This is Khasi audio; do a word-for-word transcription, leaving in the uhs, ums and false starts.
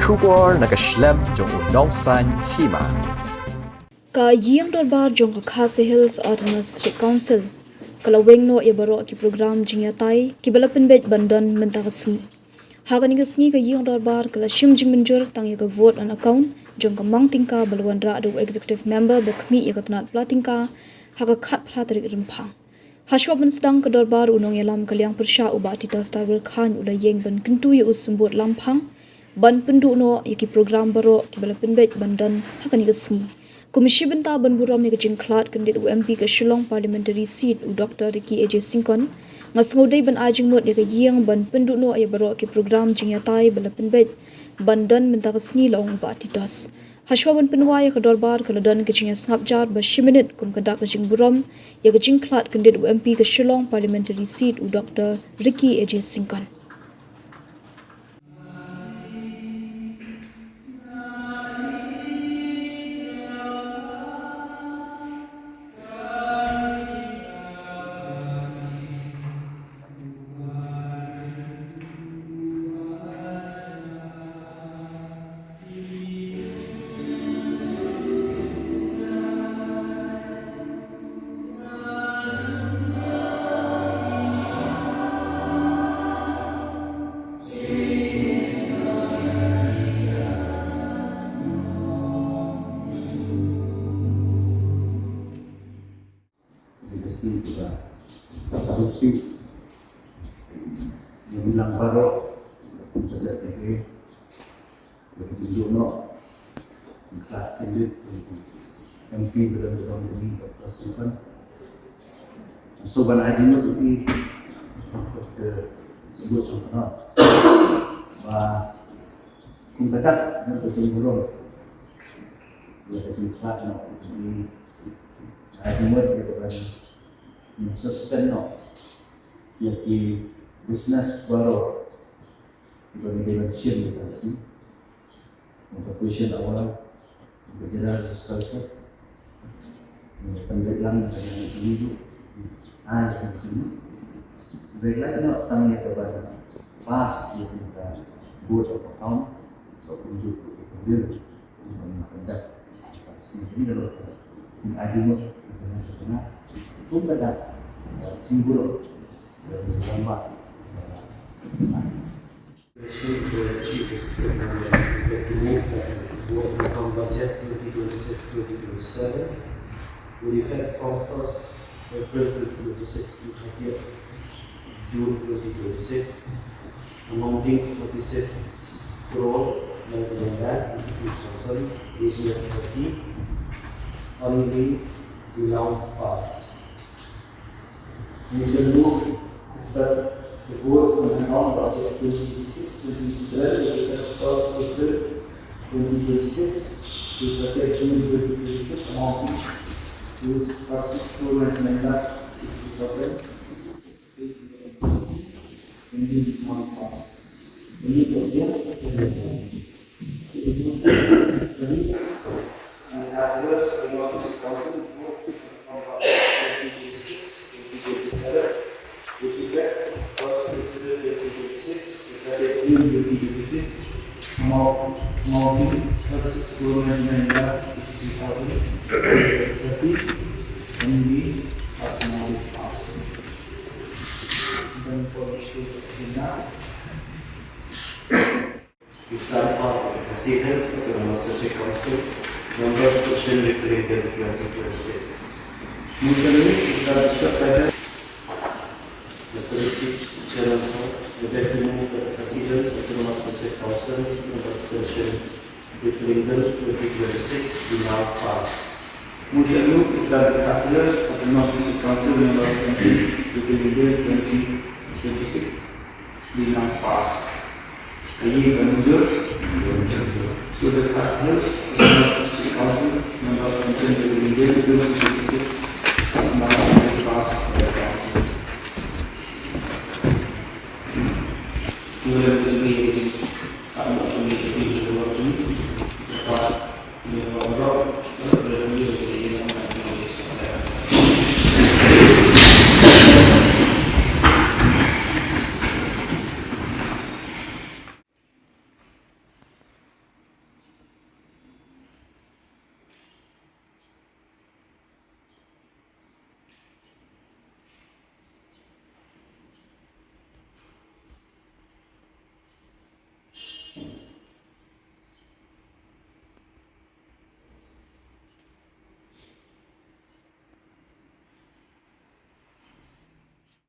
Khubor na ka shlem jong u nongsan hima. Ka ïing dorbar jong ka Khasi Hills Autonomous District Council ka la weng noh ïa baroh ki program jingïatai kiba la pynbeit ban don mynta ka sngi. Ha kane ka sngi ka ïing dorbar ka la shim jingmynjur tang ïa ka vote on account jong ka mang tyngka ba la wanrah da u executive member ba khmih ïa ka tnat pla tyngka ha ka khatphra tarik Rymphang. Hashwa ban sdang ka dorbar, u nongïalam ka liang pyrshah u Bah Titos Tarwel Chyne u la ïeng ban kyntu ïa u symbud Lamphang ban pynduh noh ïa ki program baroh kiba la pynbeit ban don ha kane ka sngi. Kum shi bynta ban burom ïa ka jingkhlad kyndit u M P ka Shillong Parliamentary Seat u Doctor Ricky A J Syngkon, nga sngew dei ban ai jingmut ïa ka ïing ban pynduh noh ïa baroh ki program jingïatai ba la pynbeit ban don mynta ka sngi, la ong u Bah Titos. Hashwa ban pynwai ïa ka dorbar ka la don ka jingïasngap jar ba shi minit kum ka dak ka jingburom ïa ka jingkhlad kyndit u M P ka Shillong Parliamentary Seat u Doctor Ricky A J Syngkon. Sngewsih ïa ngi lang baroh, ka jaitbynriew, ka jingduh noh, ka jingkhlad kyndit, M P ba don ba don ba don ba don. So ban ai jingmut ïa ki, ka jingduh jong ka noh ba kum ka dak na ka jingburom, ïa ka jingkhlad noh ïa ki, ai jingmut ïa ka ban suspend noh ïa ki business baroh kiba ngi dei ban shim ïa ka sngi. Kum ka question hour, kum ka general discussion, kum ka pynbeit lang ïa ka sngi. Ai ka sngi. Pynbeit lang noh tang ïa ka ban pass ïa ka vote of account, ka kumjuh ka bill. Resolution to achieve this to move that the board of account budget twenty twenty-six twenty twenty-seven with effect from first April twenty twenty-six to thirtieth June twenty twenty-six, amounting forty-six crore ninety-nine lakh eighty-two thousand eight hundred thirty, only be now passed. We shall move that the board on account budget twenty twenty-six twenty twenty-seven will be first April twenty twenty-six to thirtieth June twenty twenty-six, amounting to forty-six crore ninety-nine lakh eighty-two thousand. Amounting thirty-six crore ninety-nine lakh eighty-three thousand thirty, only as now passed. Then for the state of Srinagar. Is done for the Khasi Hills Autonomous District Council, members position recurring bill twenty twenty-six. Motion is done, Mister President. Mister Deputy Chairman, sir, I beg to move that the Khasi Hills Autonomous District Council, members position recurring bill twenty twenty-six be now passed. Motion moved is that the Khasi Hills Autonomous District Council members position recurring bill twenty twenty-six be now passed. Ka ïing ka mynjur? Mynjur. So the Khasi Hills Autonomous District Council members position recurring bill twenty twenty-six